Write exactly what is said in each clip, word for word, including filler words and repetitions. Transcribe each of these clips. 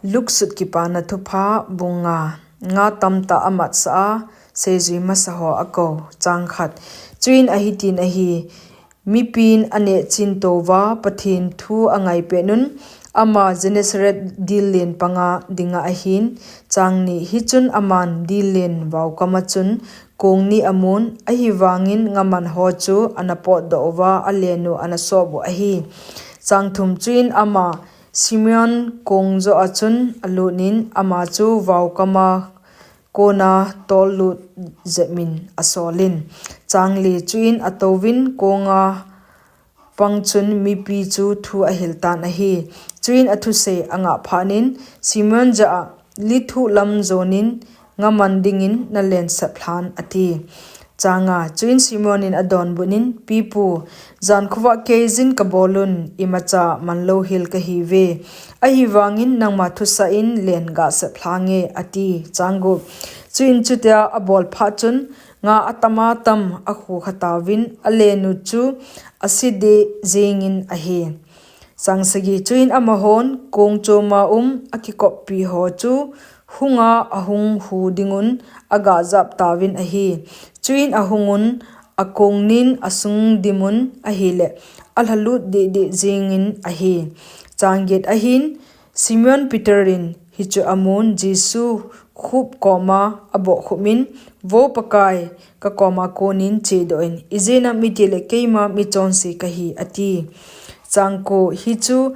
Luksut Kipana Thupha bung nga. Nga tamtah a matsa a, seijui masa ho a ko. Chang khat. Chuin ahi tin ahi, mipin a neh chin touva Pathen thu a ngai pet un, ama Gennesaret dil len panga dinga ahin. Chang ni. Hichun aman dil len vaukama chun kong ni a mun, ahivangin ngaman ho chu ana potdoh uva, a len u ana sop u ahi. Chang thum. Chuin ama Simeon kong joh a chun a lut in, ama chu vaukama kona tol lut jep in a sol in. Chang li. Chuin a touvin konga pang chun mipi chu thu a hil tan ahi. Chuin a thusei a ngah phat in Simeon jah a, lithuh lam jon in, ngaman dingin na len sep lhan, a ti. Chang nga. Chuin Simeon in a donbut in, Pipu, jan khovah kei jin ka bol un, imacha man lou hel ka hi ve. Ahivangin nangma thusah in len ga sep lhange, a ti. Chang gup. Chuin chutia a bol phat chun, nga a tam a tam a khu kha tauvin, a len u chu a si deh jingin ahi. Chang sagi. Chuin amahon kong chom a um a kikoppi ho chu hunga a hung hu dingun a ga jap tauvin ahi. Chuin a hung un, a kong nin a sung dim un ahileh, a lha lut deh deh jingin ahi. Chang get. Ahin Simeon Peter in hichu a mun, Jesu khup koma a bohkhup in, Vo Pakai, ka koma konin chedoh in, ijeh inem itile keima mi chonse ka hi, a ti. Chang ko. Hichu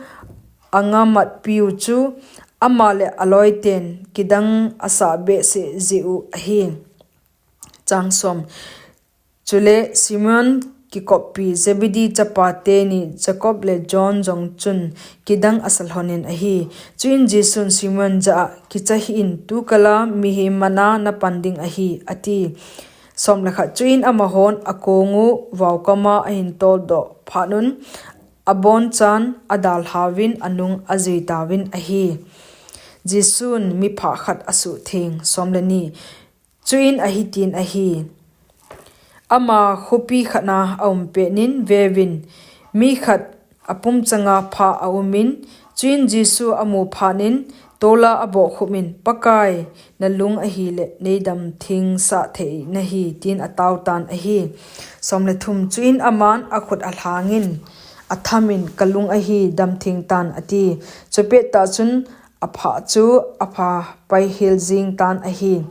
a nga matpi u chu ama le a loiten kidang a sah behseh jeh u ahi. Chang som. Chule Simeon kikoppi Zebedee chapa teni Jacob le John jong chun kidang a sa lhon in ahi. Chuin Jesun Simeon jah a, Kicha hih in, tu kal a mihem man a na pan ding ahi, a ti. Som le khat. Chuin amahon a kong u vaukama a hin toldoh phat un, a bonchan a dalhauvin a nung a jui tauvin ahi. Jesun miphah khat a suhtheng. Som le ni. Chuin ahi tin ahi, ama khopi khat na a um pet in, veuvin, mi khat a pum changa phah a um in, chuin Jesu a mu phat in, tol a a bohkhup in, Pakai, na lung ahile nei dam theng sah thei na hi, tin a tao tan ahi. Som le thum. Chuin aman a khut a lhang in, a tham in, Ka lung ahi, dam theng tan, a ti. Chupet tah chun a phah chu a pha pai hel jing tan ahi.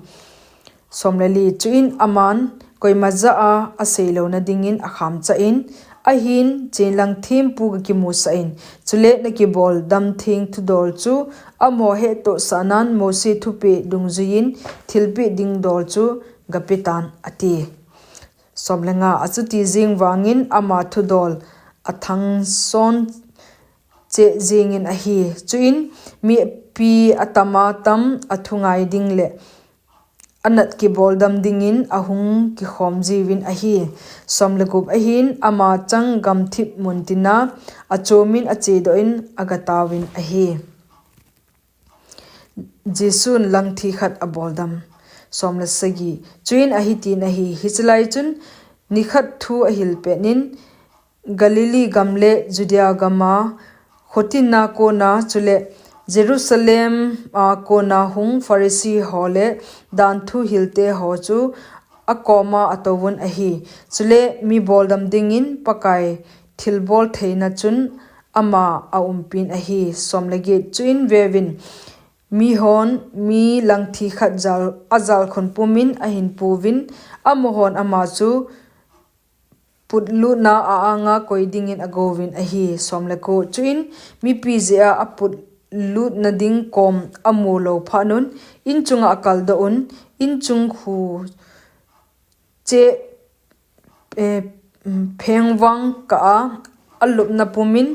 Som le li. Chuin aman koima jah a a sei louna dingin a kham chah in, Ahin, chen lang thempu ga kimusah in, chule na kibol dam theng thudol chu amaho hettohsah nan Mose thupeh dungjuiyin thilpeh ding dol chu ga pe tan, a ti. Som le nga. Achuti jing vangin ama thudol a thangson cheh jingin ahi. Chuin mipi a tam a tam a thu ngai ding le a nat kibol dam dingin a hung kikhom jiuvin ahi. Som le gup. Ahin ama chang gamthip mun tina a chomin a chedoh in a ga taovin ahi. Jesun langthi khat a boldam. Som le sagi. Chuin ahi tin ahi, Hichelai chun nikhat thu a hil pet in, Galilee gam le Judea gam a khotin a kona, chule Jerusalem a kona hung Pharisee ho le dan thu hilte ho chu a koma a touvun ahi. Chule mi boldam dingin Pakai thilbol theina chun ama a umpin ahi. Som le get. Chuin veuvin, mihon mi langthi khat jal, a jalkhun pumin a hin puvin, amahon ama chu putlutna a anga koi dingin a gouvin ahi. Som le ko. Chuin mipi jeh a a putlutna ding kom a mu lou phat un, inchunga a kaldoh un, inchung khu cheh, eh, phengvang kah a, a lupna pumin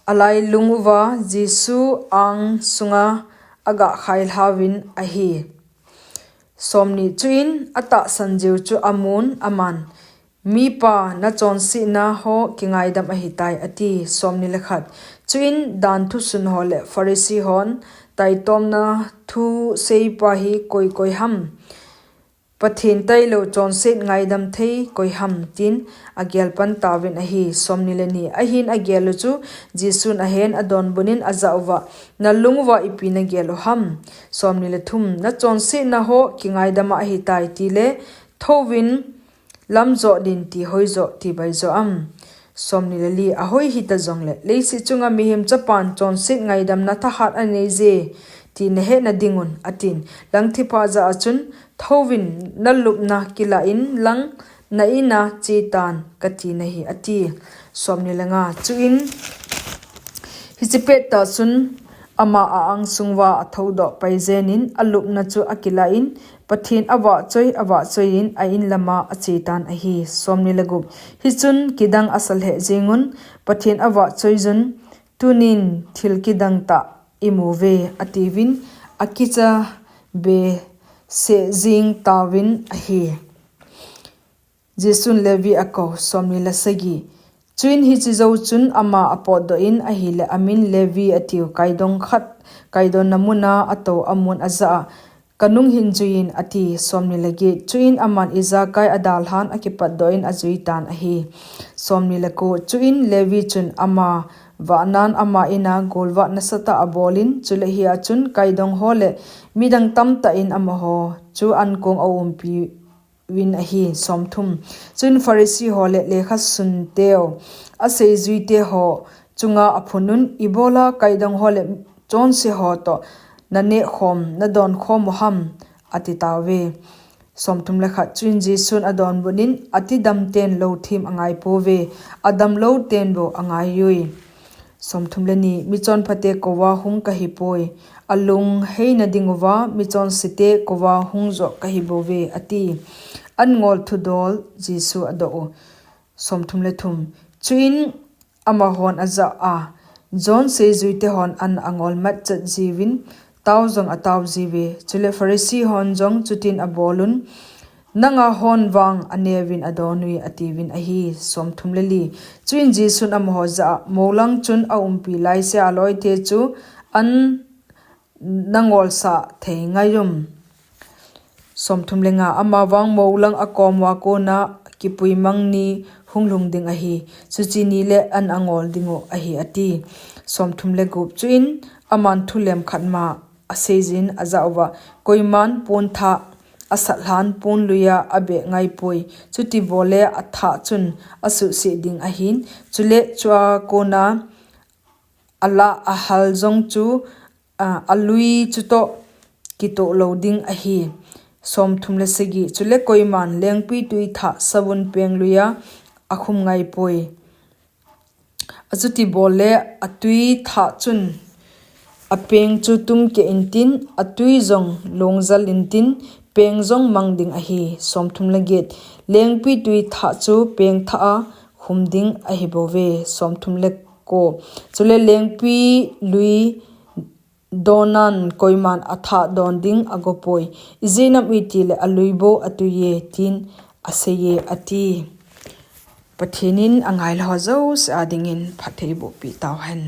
a lailung uva Jesu ang sunga a ga khailhauvin ahi. Som ni. Chuin a tahsan jiu chu a mun, aman, Mipa, na chonsetna ho kingaidam ahitai, a ti. Som ni le khat. Chuin dan thusun ho le Pharisee hon, Taitomna thu seipa hi koi koi ham? Pathen tailou chonset ngaidam thei koi ham, tin agel pan tauvin ahi. Somni le ni. Ahin agel u chu Jesun ahen adonbut in ajah uva, "Nalung uva ipi nagel u ham?" Somni le thum. "Nachonsetna ho kingaidam a ahitai tile, thouvin lam jot in ti hoijo ti baijo am?" Somni le li. "Ahoi hita jongle, leiset chunga mihem chapan chonset ngaidamna thahat anei je ti nahet nading un," atin. Langthipha jah a chun, "Thouvin nalupna kilah in lang na in a chetan kati nahi," ati. Somni le nga. Chuin hiche pettah chun ama a-ang sung uva athoudoh pai jen in alupna chu akilah in, Pathen avahchoi, avahchoi in a-in lama achetan ahi. Somni le gup. Hichun kidang asa lheh jeng un, Pathen avahchoi jun, "Tunin thil kidang tah imu uve," atiuvin, akicha behseh jing tauvin ahi. Jesun Levi akou. Somni le sagi. Chuin hiche jou chun ama apotdoh in ahile, amin Levi atiu, kaidong khat kaidonna muna atou amun ajah a, "Kanung hin jui in," ati. Somni le get. Chuin aman ijakai adalhan akipatdoh in ajui tan ahi. Somni le ko. Chuin Levi chun ama vahnan ama in a golvah nasatah abol in, chule hia chun kaidong ho le midang tamtah in amaho chu ankong aumpi uvin ahi. Somthum. Chuin Pharisee ho le lekhasun teu aseijuite ho chunga aphun un, "Ibola kaidong ho le chonse ho toh naneh khom, nadon khom u ham?" ati tauve. Somthum le khat. Chuin Jesun adonbut in, "Ati damten lou them angai pouve, adamlou ten bou angai ui." Somthum le ni. "Michonphate kouva hung kahipoi, alung hei nading uva michonsete kouva hung joh kahi bouve," ati. An ngol thudol Jesu adoh u. Somthum le thum. Chuin amahon ajah a, "John seijuite hon an angol matchet jiuvin, tao jong atao jiuve. Chule Pharisee hon jong chutin abol un, nanga hon vang aneuvin adon ui," atiuvin ahi. Somthum le li. Chuin Jesun amaho jah a, "Moulang chun aumpi laise aloite chu an nangolsah thei ngai um?" Somthum le nga. "Amavang moulang akom uva kona kipuimang ni hung lhung ding ahi, chuche ni le an angol ding u ahi," ati. Somthum le gup. Chuin aman thulem khat ma aseijin ajah uva, "Koiman pon thah asat lhan pon luia abeh ngaipoi, chuti bol le athah chun asuhsih ding ahin, chule chua kona alah ahal jong chu, a, alui chutoh kitoh lou ding ahi." Somthum le sagi. "Chule koiman lengpitwi thah sabun peng luia akhum ngaipoi, achuti bol le atwi thah chun apeng chu tumkeh intin, atwi jong longjal intin, peng jong mang ding ahi." Somthum le get. "Lengpitwi thah chu peng thah a khum ding ahi bouve." Somthum le ko. "Chule lengpi lui donan koiman athah don ding agopoi, ijeh inem itile alui bou atwi e, tin asei e," ati. Pathen in angailou ho jouse adingin phatthei boh peh tauhen.